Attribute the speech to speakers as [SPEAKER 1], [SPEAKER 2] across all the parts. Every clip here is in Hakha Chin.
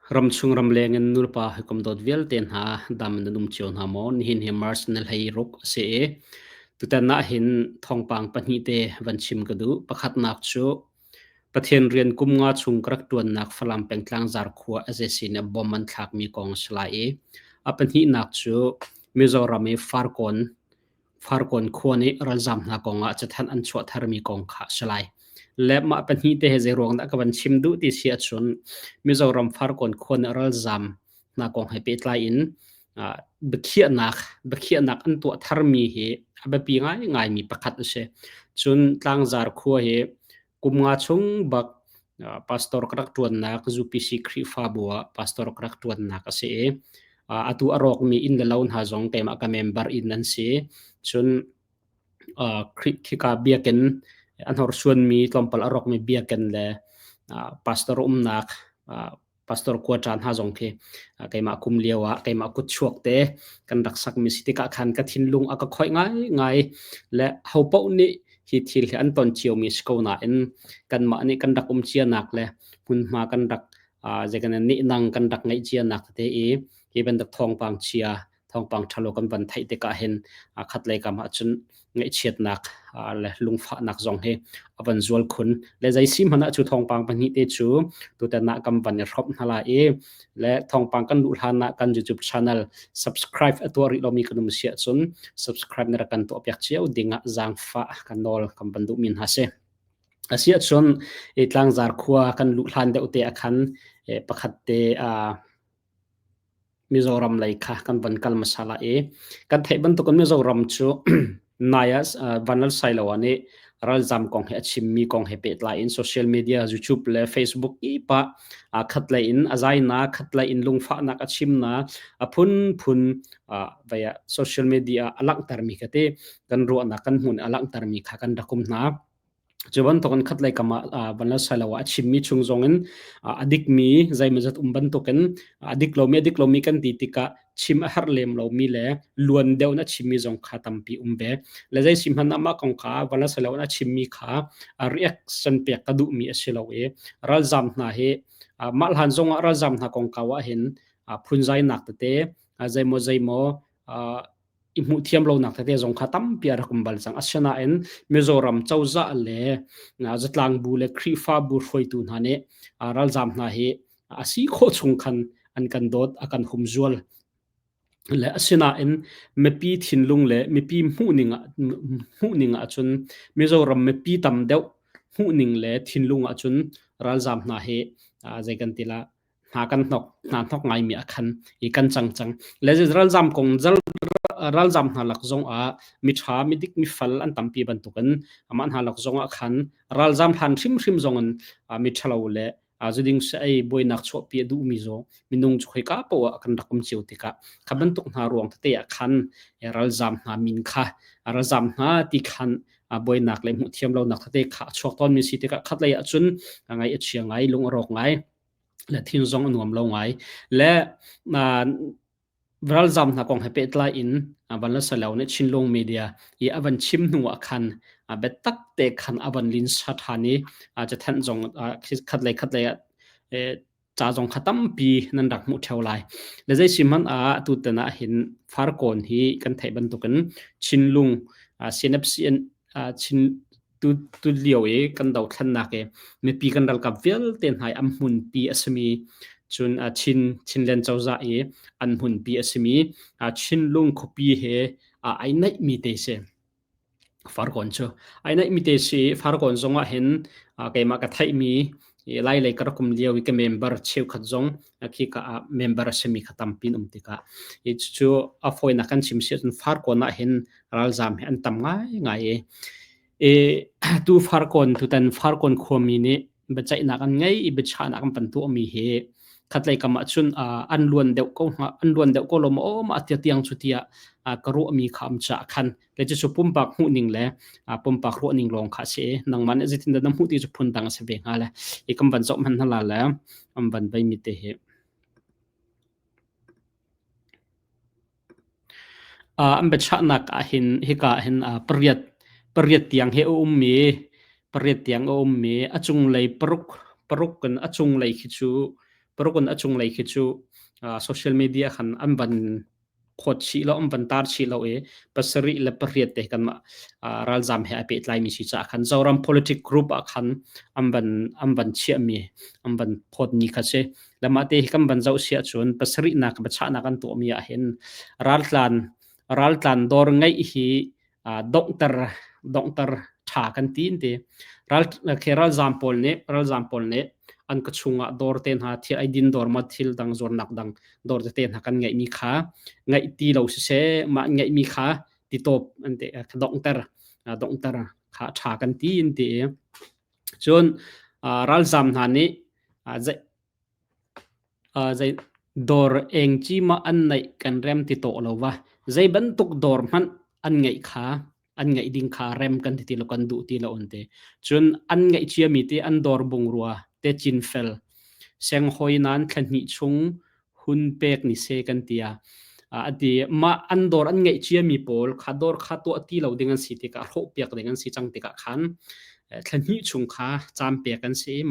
[SPEAKER 1] Ramchung ramleng in nulepa hawikom dawt vialte hna dam in nan um cio hna maw? Nihin hi March ni 16 a si i tutan ah hin thawngpang pahnih te van chim ka duh. Pakhatnak cu Pathian rian kum nga chung ka rak ṭuannak Falam pengtlang Zarkhua SAC nih bom an thlakmi kong a si lai i a pahnihnak cu Mizoram i Farkawn Farkawn khua nih ralzaam hna kongah cathanh an chuah tharmi kong kha a si lai. Le mah pahnih te hi zeiruang dah ka van chim duh ti si ahcun Mizoram Farkawn khua nih ralzaam hna kong he pehtlai in biakhiahnak biakhiahnak an tuah tharmi hi a biapi ngaingaimi pakhat a si. Cun Tlangzar khua hi kum nga chung bak pastor ka rak ṭuannak UPC Khrihfabu ah pastor ka rak ṭuannak a si i atu a rawkmi inn le lo hna zong keimah ka member inn an si. Cun khika biakinn a hnorsuanmi tlawmpal a rawkmi biakinn le pastor umnak pastor quota hna zong khi keimah kum lio ah keimah kut chuak te kan rak sakmi si tikah khan ka thinlung a ka khoih ngai ngai le ho paoh nih hi thil hi an ton ciomi si ko nain kanmah nih kan rak um cianak le hmunhma kan rak zeikan nih nang kan rak ngeih cianak tete i hi bantuk thawngpang chia thawngpang ṭhalo kan van theih tikah hin khatlei kam ahcun ngaihchiatnak le lungfahnak zong hi a van zual khun. Le zei si hmanh ah cu thawngpang pahnih te cu tutan ah kan van i hrawmh hna lai i le thawngpang kan luh hlan ah kan YouTube channel subscribe a tuah rih lomi kan um si ahcun subscribe na rak kan tuah piak cio ding ah zaangfah kan nawl kan van duhmi hna si. Asiahcun tlangzar khua kan luh hlan deuh te ah khan pakhat te Mizoram lei kha kan van kal hmasa lai i kan theih bantukin Mizoram cu nai ah Vanlal Sailoa nih ralzam kong he a chimmi kong he pehtlai in social media YouTube le Facebook kip ah khatlei in a zainak khatlei in lungfahnak a chimnak a phunphun vai ah social media a langhtermi kha ti kan ruahnak kan hmun a langhtermi kha kan rak um hna. Cu bantukin khatlei kam ah Vanlalsailoa a chimmi chung zongin a dikmi zeimawzat um bantukin a dik lomi a dik lomi kan ti tikah chim a herh lem lomi le luan deuh in a chimmi zong kha tampi um ve. Le zei si hmanh ah mah kong kha Vanlalsailoa a chimmi kha reaction pek ka duhmi a si lo i ralzam hna hi mah hlan zongah ralzam hna kongkau ah hin phunzainak tete zeimaw zeimaw i hmuh thiam lonak tete zong kha tampi a rak um bal cang. Asinain Mizoram cozah le zatlang bu le Khrihfabu hruaitu hna nih ralzaam hna hi a si khawh chung khan an kan dawt, a kan humzual. Le asinain mipi thinlung le mipi hmuhning ah hmuhning ahcun Mizoram mipi tam deuh hmuhning le thinlung ahcun ralzaam hna hi zei kan ti la hna kan hnok hna hnok ngaimi a khan i kan cang cang le ralzam kong ralzam hna lak zong ah miṭha midik mifal an tampi bantukin amah hna lak zong ah khan ralzam hlan hrimhrim zong in miṭhalo le zuding se ei buainak chuahpi a duhmi zong minung cu khoika poah kan rak um cio tikah kha bantuk hna ruang tete ah khan ralzam hna min kha ralzam hna ti khan buainak le hmuh thiam lonak tete kha a chuak tawnmi si tikah khatlei ah cun ngai a chia ngai lung a rawk ngai le thin zong a nuam lo ngai le ralzam hna kong he pehtlai in van la salo nih Chinlung media i a van chim hnu ah khan biatak te khan a van lin sa than i cathanh zong khatlei khatlei ah ca zong kha tampi nan rak hmuh theo lai le zei si hmanh ah tutan ah hin farkawn hi kan theih bantukin Chinlung CNFCN Chin tu tu lio i kan dothlennak i mipi kan ralkap vialte hna i an hmunpi a simi cun Chin Chinland cozah i an hmunpi a simi Chinlung khuapi he ai naihmi te si. Farkawn cu ai naihmi te si Farkawn zong ah hin keimah ka theihmi Lai lei ka rak um lio i ka member cheukhat zong khi ka ah member a simi kha tampi an um tikah hi cucu a fawinak kan chim si ahcun Farkawn ah hin ralzaam hi an tam ngaingai i i tu Farkawn tutan Farkawn khuami nih biaceihnak an ngei i biachahnak an van tuahmi hi khatlei kam ah cun an luan deuh ko hnga an luan deuh ko lo maw aw mah tiang cu tiah ka ruahmi kha am caah khan le cucu pumpak hmuhning le pumpak ruahning lawng kha a si i nangmah nih zeitindah na hmuh ti cu phundang a si ve hnga le i kan van zoh hmanh hna la le an van veimi te hi An biachahnak ahhin hika ahhin pariat pariat tiang hi a ummi pariat tiang a ummi a cunglei paruk paruk in a cunglei khi cu. Paruk in a cunglei khi cu social media khan an van phawt chih lo, an van tar chih lo i 78 te kanmah ralzam he ai pehtlaimi si caah khan Zoram politic group ah khan an van chiahmi an van phawtmi kha si. Le mah te hi kan van zoh si ahcun pasarihnak biachahnak an tuahmi ah hin raltlan raltlan dawr ngeih hi donghter donghter ṭha kan ti an ti. Ral khi ralzaam pawl nih ralzaam pawl nih an ka chungah dawr te hna thil eidin dawr ma thil dang zuarnak dang dawr tete hna kan ngeihmi kha ngeih ti lo siseh mah ngeihmi kha titawp an ti donghter donghter kha ṭha kan ti an ti i cun ralzaam hna nih Zei dawr engci maw an neih kan rem ti tawh lo va. Zei bantuk dawr hmanh an ngeih kha an ngeih ding kha rem kan ti ti lo kan duh ti lo an ti. Cun an ngeih ciami te an dawr bungrua te cinfel senghawi nan thla hnih chung hun pek ni se kan ti a. A ti mah an dawr an ngeih ciami pawl kha dawr kha tuah ti lo ding an si tikah hrawh piak ding an si cang tikah khan thla hnih chung kha caan pek an si i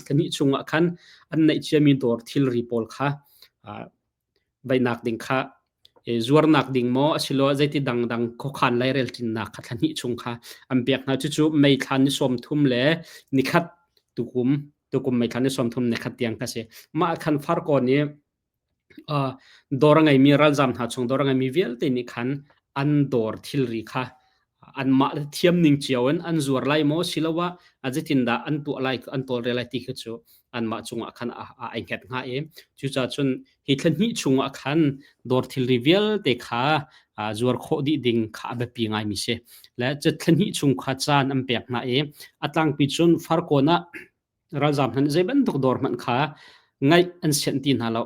[SPEAKER 1] thla hnih chung ah khan an neih ciami dawr thilri pawl kha veihnak ding kha zuarnak ding maw asiloah zeiti dangdang khuakhan lairel ṭinnak kha thla hnih chung kha an pek hna. Cucu May thla ni 30 le nikhat tukum tukum May thla ni 30 nikhat tiang kha si. Mah khan Farkawn i Dawr a ngeimi ralzaam hna chung dawr a ngeimi vialte nih khan an dawr thilri kha anmah le thiam ning cio in an zuar lai maw siloah zeitindah an tuah lai an tawlrel lai ti khi cu anmah cungah khan ai hnget hnga i cucaah cun hi thla hnih chungah khan dawr thilri vialte kha zuar khawh dih ding kha a biapi ngaimi si. Le cu thla hnih chung kha caan an pek hna i a tlangpi cun Farkawn ah Ralzaam hmanh zei bantuk dawr hmanh kha ngaih an sianh ti hna lo.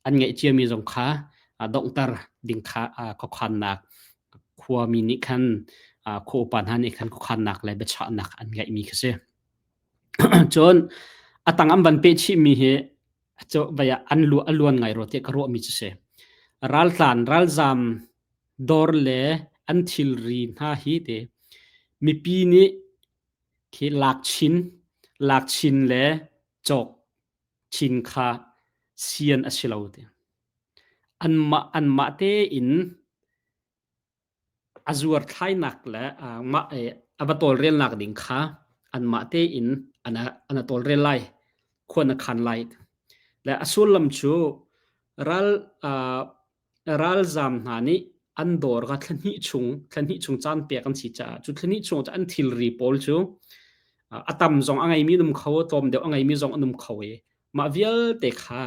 [SPEAKER 1] An ngaih ciami zong kha donghter ding kha khuakhannak khuami nih khan khua upa hna nih khan khuakhannak le biachahnak an ngeihmi kha si. Cun a tang an van peh chihmi hi cu vai ah an lu a luan ngai rua tiah ka ruahmi cu si. Raltlan ralzaam dawr le an thilri hna hi te mipi nih Khi lakchin le cawk chin kha sian a si lo ti. Anmah tein a zuar thlainak le mah a va tawlrelnak ding kha anmah tein an a tawlrel lai, khuan a khan lai. Le a sullam cu ral Ralzaam hna nih an dawr kha thla hnih chung caan pek an si caah cu thla hnih chung cu an thilri pawl cu a tam zong a ngeimi an um kho, tlawm deuh a ngeimi zong an um kho i mah vialte kha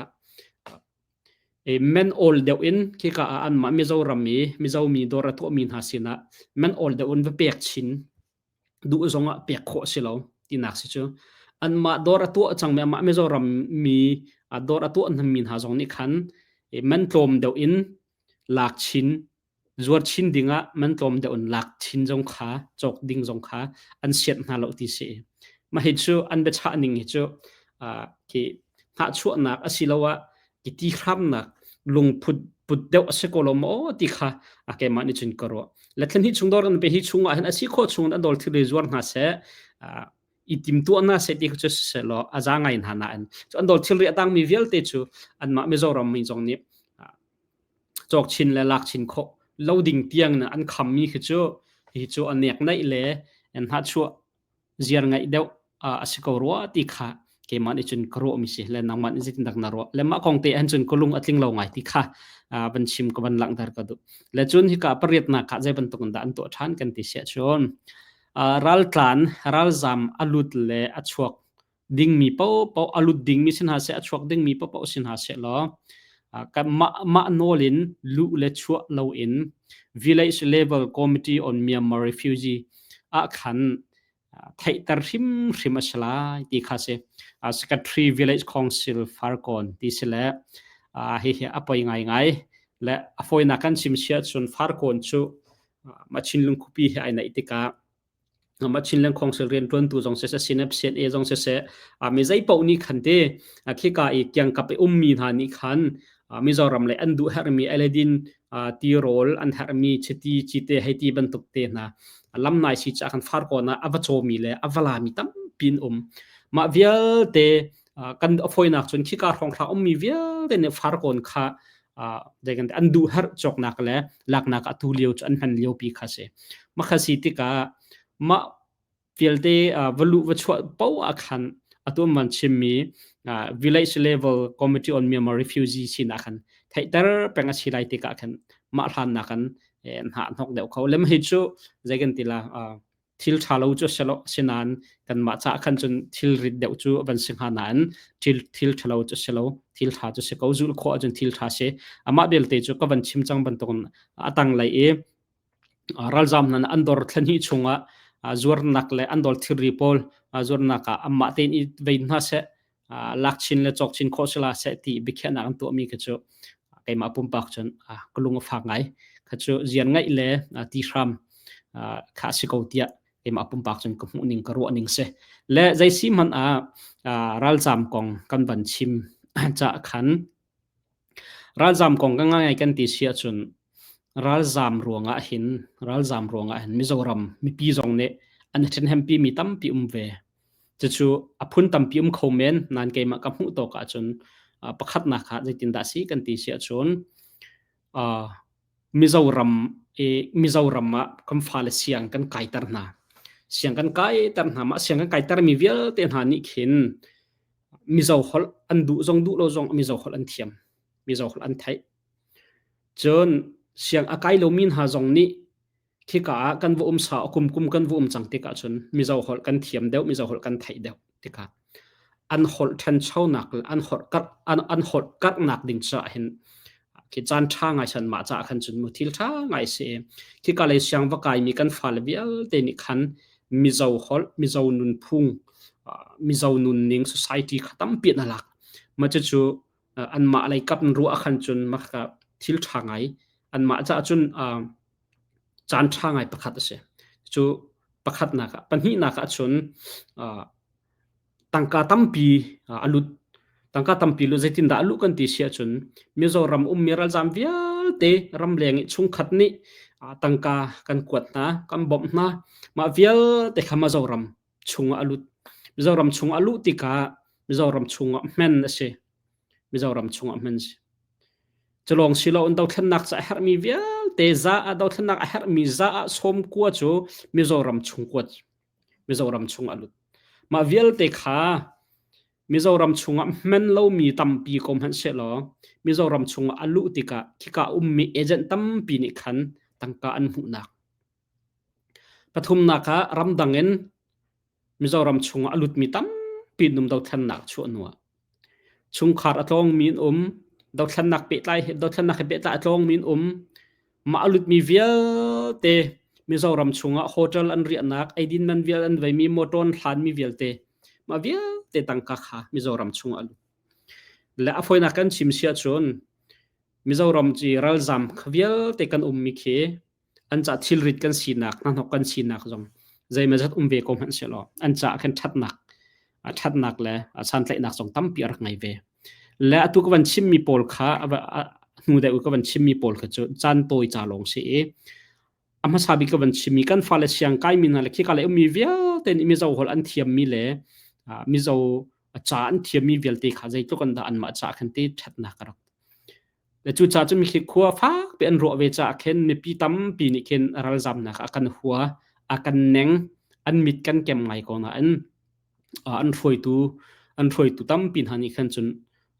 [SPEAKER 1] man awl deuh in khika ah anmah Mizoram i Mizomi dawr a tuahmi hna sinah man awl deuh in va pek chin duh zongah pek khawh si lo tinak si cu. Anmah dawr a tuah cangmi amah Mizoram mi dawr a tuah mi hna zong nih khan man tlawm deuh in lak chin zuar chin dingah man tlawm deuh in lak chin zong kha cawk ding zong kha an sianh hna lo ti si. Mah hi cu an biachah ning hi cu khi hnahchuahnak asiloah i ti hramnak lungput put deuh a si ko lo maw ti kha a keimah nih cun ka ruah. Le thlen hi chung dawr kan pe hi chung ah hin a si khawh chung an dawr thil zuar hna seh i timtuah hna seh ti cu seh law a za ngai hna nain cu an dawr thilri a tangmi vialte cu anmah Mizoram mi zong nih cawk chin le lak chin khawh lo ding tiang in an khammi khi cu hi cu a nek naih le hnahchuah ziar ngaih deuh a si ko rua ti kha keimah nih cun ka ruahmi si le nangmah nih zeitindah na ruah le mah kong te han cun ka lung a tling lo ngai ti kha van chim ka van langhter ka duh le cun hika pariatnak kha zei bantuk in dah an tuah ṭhan kan ti siah cun raltlan ralzam a lut le a chuak dingmi paohpaoh a lut dingmi si hna seh a chuak dingmi paohpaoh si hna seh law kan mah mah nawl in luh le chuah loin village level committee on Myanmar refugee ah khan theihter hrimhrim a si lai ti kha si. Secretary Village Council Farkawn ti si le hihi a poi ngaingai le a fawinak kan chim sia cun Farkawn cu mah Chinlung khuapi he ai naih tikah mah Chinland Council rianṭuantu zong siseh Sinep CNA zong siseh mi zei paoh nih khan te khika i kiangkap i ummi hna nih khan Mizoram le an duh herhmi eledin tirawl an herhmi chiti cite hei ti bantuk te hna lamnai si caah khan farkawn ah a va cawmi le a va lami tampi an um. Mah vialte Kan a fawinak cun khika hrawnghrang ummi vialte nih farkawn kha an duh herh cawknak le laknak atu lio cu an hman lio pi kha si. Mah kha si tikah mah vialte va luh va chuah poah ah khan atu an van chimmi village level committee on Myanmar refugee sinak khan theihter peng a si lai tikah khan mah hlannak kan hna hnok deuh kho. Lem hi cu zei kan ti la thil ṭha lo cu si lo asinain kanmah caah khan cun thil rit deuh cu van si hnga nain thil thil ṭha lo cu si lo thil ṭha cu si ko zulh khawh ahcun thil ṭha si amah belte cu ka van chim cang bantukin a tanglei i ralzam hna an dor thla chungah zuarnak le an dor thilri pawl zuarnak ah amah tein i vei hna seh lak chin le cawk chin khawh sila seh ti biakhiahnak an tuahmi kha cu keimah pumpak cun ka lung a fak ngai kha cu zian ngaih le ti hram kha si ko tiah keimah pumpak cun ka hmuh ning ka ruah ning si le zei si hmanh ah ralzam kong kan van chim ca khan ralzam kong ka ngai kan ti si ahcun ralzam ruangah hin ralzam ruangah hin Mizoram mipi zong nih an ṭhenhempi mi tampi um ve Cucu a phun tampi um kho men nain keimah ka hmuh tawk ahcun pakhatnak ah zeitindah a si kan ti si ahcun Mizoram i Mizoram ah kan fale siang kan kaiter hna. Siang kan kaiter hna. Mah siang kan kaitermi vialte hna nih khin Mizo holh an duh zong duh lo zong Mizo holh an thiam. Mizo holh an theih. Cun siang a kai lomi hna zong nih Khika ah kan va um sa kum kum kan va um cang tikah cun Mizo holh kan thiam deuh, Mizo holh kan theih deuh tikah an holh ṭhanchonak le an holh karh an, an holh karhnak ding caah hin khi caan ṭha ngai san mah caah khan cun mu thil ṭha ngai si. Khika lei siang va kaimi kan fale vialte nih khan Mizo holh, Mizo nunphung, Mizo nunning society kha tampi an lak. Mah cucu anmah lei kap in ruah khan cun mah kha thil ṭha ngai anmah caah cun caan ṭha ngai pakhat a si. Cu pakhatnak ah pahnihnak ah cun tangka tampi a lut. Tangka tampi lut zeitindah a luh kan ti si ahcun Mizoram ummi ralzaam vialte ramleng i chungkhat nih tangka kan kuat hna, kan bawmh hna. Mah vialte kha Mizoram chungah a lut. Mizoram chungah a luh tikah Mizoram chungah hmen a si. Mizoram chungah hman si. Culawng silo in dothlennak ca a herhmi vialte za ah dothlennak a herhmi za ah sawm kua cu Mizoram chung kuat Mizoram chung a lut. Mah vialte kha Mizoram chungah hman lomi tampi ko hmanh sehlaw Mizoram chungah a luh tikah khika ummi agent tampi nih khan tangka an hmuhnak. Pathumnak ah ramdang in Mizoram chungah a lutmi tampi an um dothlennak chuah hnuah. Chungkhar a tlawngmi an um, dothlennak pehtlai dothlennak he pehtlai a tlawngmi an um. Mah a lutmi vialte Mizoram chungah hotel an riahnak, eidin man vial an veimi, motor an hlanmi vialte, mah vialte tangka kha Mizoram chungah a lut. Le a fawinak kan chim si ahcun Mizoram ci ralzam vialte kan ummi khi an ca thilrit kan sinak hnahnok kan sinak zong zeimazat um ve ko hmanh sehlaw an ca khan ṭhatnak ṭhatnak le santlaihnak zong tampi a rak ngei ve le atu ka van chimmi pawl kha hnu deuh ka van chimmi pawl kha cu caan tawi ca lawng si i a hmasa bik ka van chimmi kan fale siang kaimi hna le khika le ummi vialte nih Mizo holh an thiammi le Mizo ca an thiammi vialte kha zeitluk an dah anmah ca khan te ṭhatnak a rak Le cucaah cun mikhi khua fakpi an ruah ve caah khin mipi tampi nih khin ralzamnak ah kan hua, a kan neng, an mit kan kem ngai ko nain an hruaitu an hruaitu tampi hna nih khan cun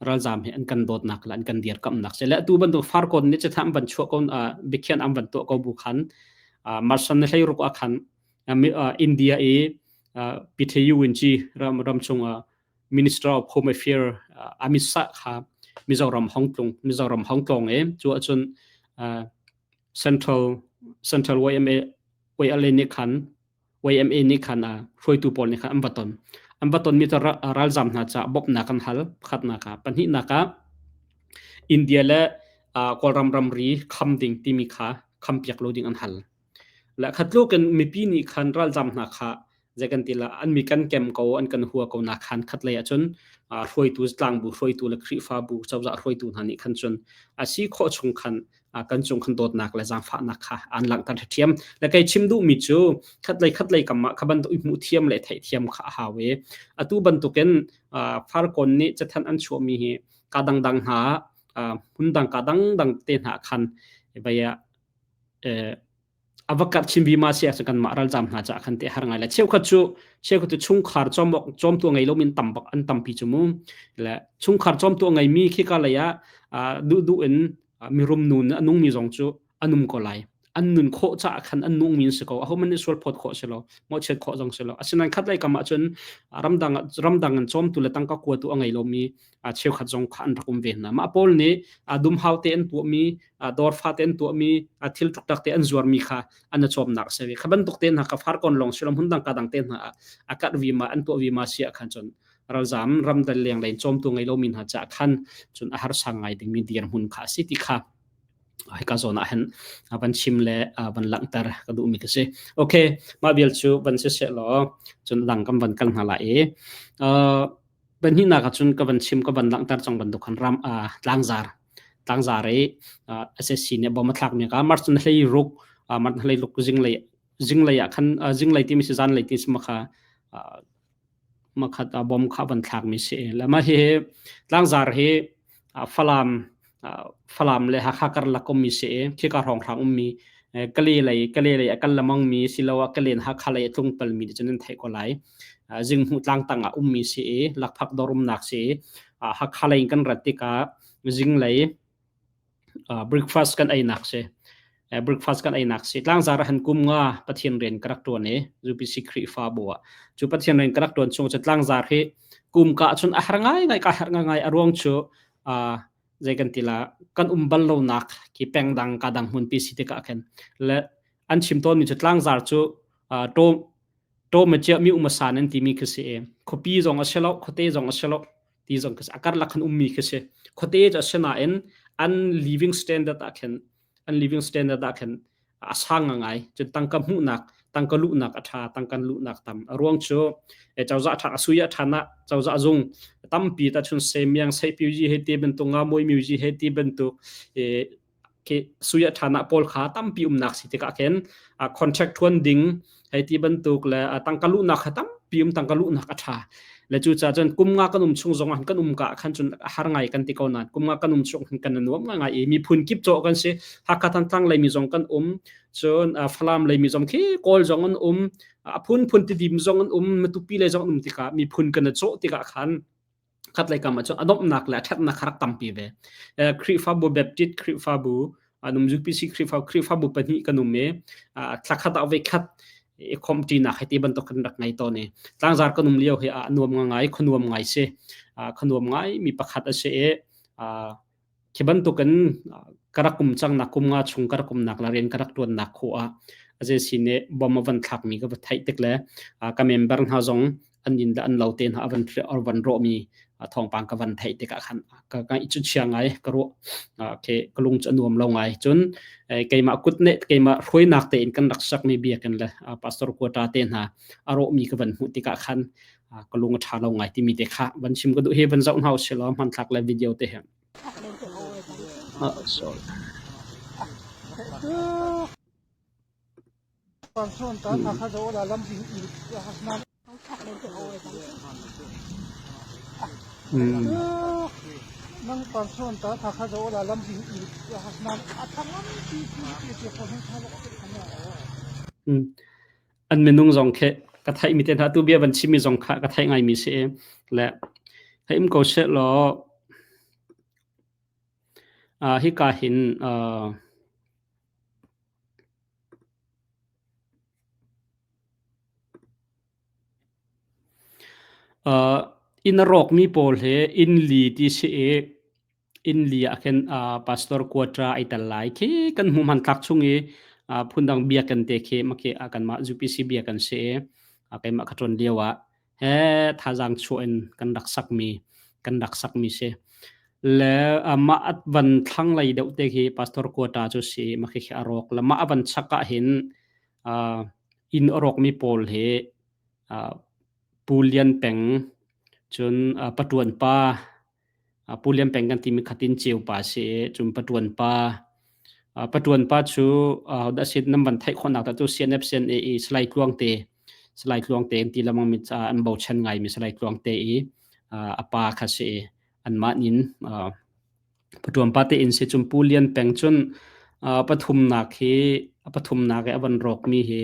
[SPEAKER 1] ralzam hi an kan dawtnak le an kan dirkamhnak si. Le atu bantuk farkawn nih cun an van chuah ko biakhian an van tuah ko bu khan Marsan ni 16 ah khan India i Pite Winci ram ram chung ah Minister of Home Affairs Amit Shah kha Mizoram hong tlung Mizoram hong tlawng i cu ahcun Central Central YMA YLA nih khan YMA nih khan hruaitu pawl nih khan an va ton an va tonmi cu ralzam hna caah bawmhnak an hal pakhatnak ah pahnihnak ah India le Kawlram ramri kham ding timi kha khampiak lo ding an hal Le khatluk in mipi nih khan ralzam hna kha zei kan ti la an mi kan kem ko an kan hua ko na khan khat lei ahcun hruaitu tlangbu hruaitu le Khrihfabu cozah hruaitu hna nih khan cun a si khawh chung khan Kan cung khan dawtnak le zaangfahnak kha an langhter ṭhiam. Le kei chim duhmi cu khatlei khatlei kam ah kha bantuk i hmuh thiam le theih thiam kha a hau i atu bantukin Farkawn nih cathanh an chuahmi hi ka dangdang hna hmun dang ka dangdang te hna khan vei ah a va karh chin vima si ahcun kanmah ralzaam hna caah khan te har ngai le cheukhat cu cheukhat cu chungkhar cawm awk cawmtu a ngei lomi an tam bak an tampi cu mu le chungkhar cawmtu a ngeimi khika lei ah duh duh in mirum nu a nungmi zong cu an um ko lai an nun khawh caah khan an nungmi an si ko aho man nih sual phawt khawh si lo mawhchiat khawh zong si lo asinain khat lei kam ah cun ramdang ramdang in cawmtu le tangka kuatu a ngei lomi cheukhat zong kha an rak um ve hna. Mah pawl nih dumhau te an tuahmi, dawr fate an tuahmi, thil ṭukṭak te an zuarmi kha an i cawmnak a si ve. Kha bantuk te hna kha farkawn lawng si lo hmun dang ka dang te hna ah a karh vima an tuah vima si ah khan cun ralzam ramdal leng lei cawmtu ngei lomi hna caah khan cun a harsa ngai dingmi dirhmun kha a si ti kha hika zawn ah hin van chim le van langhter ka duhmi ka si. Okay, mah vial cu van si seh law cun dang kan van kal hna lai i Pahnihnak ahcun ka van chim ka van langhter cang bantuk khan ram tlangzar tlangzar i SSC nih bom a thlakmi kha March na hlei ruk March na hlei ruk zinglei zinglei ah khan zinglei timi si zanlei ti si makha makhat bom kha van thlakmi si le mah hi tlangzar hi Falam Falam le Hakha karlak ummi si i khika hrawnghrang ummi Kale lei Kale lei a kal lemangmi siloah Kale in Hakha lei a tlung palmi nih cun an theih ko lai. Zinghmuh tlang tang ah ummi si i lakphak dawr umnak si i Hakha lei in kan rat tikah zinglei breakfast kan einak si. Breakfast kan einak si. Tlangzar ah han kum nga Pathian rian ka rak ṭuan i UPC Khrihfabu ah. Cu Pathian rian ka rak ṭuan chung cu tlangzar hi kum ka ahcun a har ngaingai ka har ngaingai a ruang cu zei kan ti la kan um bal lonak khi peng dang ka dang hmunpi si tikah khin le an chim tawnmi cu tlangzar cu ṭawm ṭawm a cia mi um a san an timi khi si i khuapi zong a si lo khuate zong a si lo ti zong khi si a karlak khan ummi khi si khuate cu a si nain an living standard ah khin an living standard ah khin a sang ngai cun tangka hmuhnak tangka luhnak a tha tangka luhnak tam a ruang cu cozah tha asuya than ah cozah zung tampi ta chun semiang seipiuji he ti bantuk nga moi miuji he ti bantuk khi suya thana pawl kha tampi umnak si tikah khin contract thuan ding hei ti bantuk le tangka luhnak kha tampi um tangka luhnak a tha le cu ca cun kum nga kan um chung zong ah kan um ka khan cun har ngai kan ti ko nan kum nga kan um chung kan nuam ngai ngai i miphun kip chaw kan si Hakha Thantlang lei mi zong kan um cun Falam lei mi zong khi Kawl zong an um a phun phun tidim zong an um Matupi lei zong an um tikah miphun kan i cawh tikah khan khatlei kam ah cun a domhnak le a ṭhatnak kha rak tampi ve. Khrihfabu Baptist Khrihfabu anum UPC Khrihfa Khrihfabu pahnih kan um i thlakhat ah voikhat i khawmṭinak hei ti bantuk kan rak ngei tawn i tlangzar kan um lio hi a nuam ngai khuanuam ngai si khuanuam ngai mi pakhat a si i Khi bantukin ka rak um cangnak kum nga chung ka rak umnak le rian ka rak ṭuannak khawh ah aze nih bom a van thlakmi ka va theih tik le ka member hna zong an inn le an lo te hna a van or van rawhmi thawngpang ka van theih tikah khan ka ka i chia ngai ka ruah ke ka lung cu a nuam lo ngai cun keimah kut ne keimah hruainak tein kan rak sakmi biakinn le pastor quota te hna a rawhmi ka van hmuh tikah khan ka lung a ṭha lo ngai timi te kha van chim ka duh hi van zoh hna usih law hmanthlak le video te he sorry. Mm. An minung zong khi ka theihmi te hna tu bia van chimmi zong kha ka theih ngaimi si i le hei um ko seh law hika hin inn a rawkmi pawl hi inn li ti si i inn li ah khin pastor quota ai tel lai khi kan hmuh hmanthlak chung i phundang biakinn te khi maki kanmah UPC biakinn si i keimah ka ṭuan lio ah he thazaang chuah in kan rak sakmi kan rak sakmi si le mah at van thlang lei deuh te khi pastor quota cu si mah khi a rawk le mah a van chak ah hin inn a rawkmi pawl hi Pu Lian Peng cun Patuan pa Pu Lian Peng kan timi khatin ceu pa si i cun Patuan pa. Patuan pa cu hodah si nan van theih khawhnak dah cu CNF CNA i Salai Tluang te Salai Tluang te an ti lengmang mi an bochan ngaimi Salai Tluang te i a pa kha si i anmah nin patuan pa te in si cun Pu Lian Peng cun pathumnak hi a pathumnak i a van rawkmi hi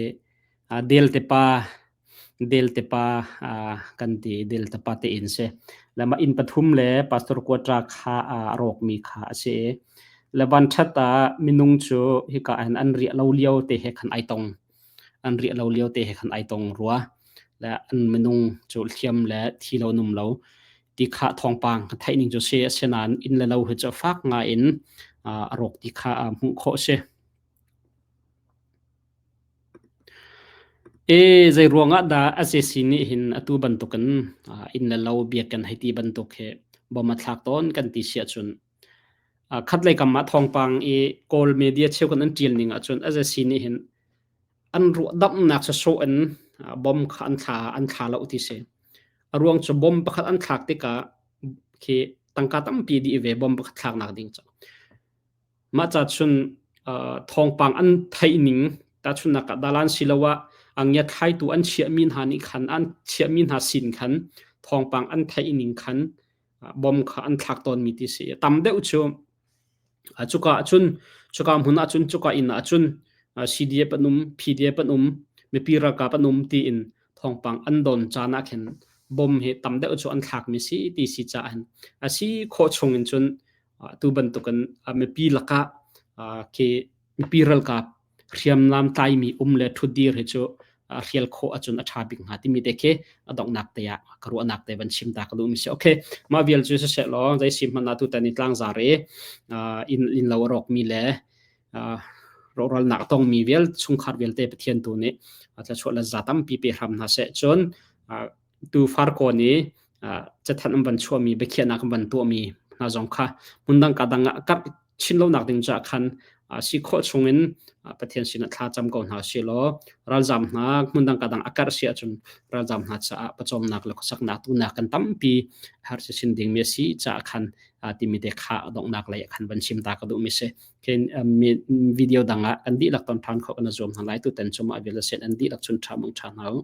[SPEAKER 1] Delte pa Delte pa kan ti Delte pa te in si. Le mah inn pathum le pastor quarter kha a rawkmi kha a si. Le vanṭhat ah minung cu hika ah hin an riah lo lio te he khan ai tong. An riah lo lio te he khan ai tong rua. Le an minung cu hliam le thi lo num lo ti kha thawngpang ka theih ning cu si. Asinain inn le lo hi cu fak ngai in a rawk ti kha hmuh khawh si. E zeiruang ah dah SAC nih hin atu bantukin inn le lo biakinn hei ti bantuk hi bom a thlak tawn kan ti si ahcun khatlei kam ah thawngpang i Kawl media cheukhat an ṭial ning ahcun SAC nih hin an ruahdamhnak sawsawh in bom kha an thla lo ti si. A ruang cu bom pakhat an thlak tikah khi tangka tampi dih ve bom pakhat thlaknak ding cu. Mah ca cun thawngpang an theih ning tahchunhnak ah dalan siloah a ngiathlaitu an chiahmi hna nih khan an chiahmi hna sin khan thawngpang an theih ning khan bom kha an thlak tawnmi ti si. Tam deuh cu cuka ahcun cuka hmun ahcun cuka inn ahcun CDF an um, PDF an um, mipi ralkap an um tiin thawngpang an don caan ah khin bom hi tam deuh cu an thlakmi si ti si caah hin a si khawh chung in cun Tu bantukin mipi lakah khi mipi ralkap hriamnam tlaimi um le ṭhutdir hi cu hrial khawh ahcun a ṭha bik hnga timi te khi a donghnak te ah ka ruahnak te van chim ta ka duhmi si. Okay, mah vial cu siseh law zei si hmanh ah tutan i tlangzar i inn lo a rawkmi le rawhralnak a tongmi vial chungkhar vialte Pathian tu nih thluachuah le za tampi pe hram hna seh. Cun tu farkawn i cathanh an van chuahmi biakhiahnak an van tuahmi hna zong kha hmundang ka dang ah karh chin lonak ding caah khan si khawh chungin Pathian sinah thla cam ko hna si law ralzam hna hmundang ka dang a karh si ahcun ralzam hna caah pawcawmnak le khuasaknak tunak kan tampi har si sin ding mi a si caah khan timi te kha donghnak lei khan van chim ta ka duh mi si khin video dang ah kan dihlak ton than kho kan zuam hna lai tu ten chuma vial sen an dihlak chun tha mang tha hna u.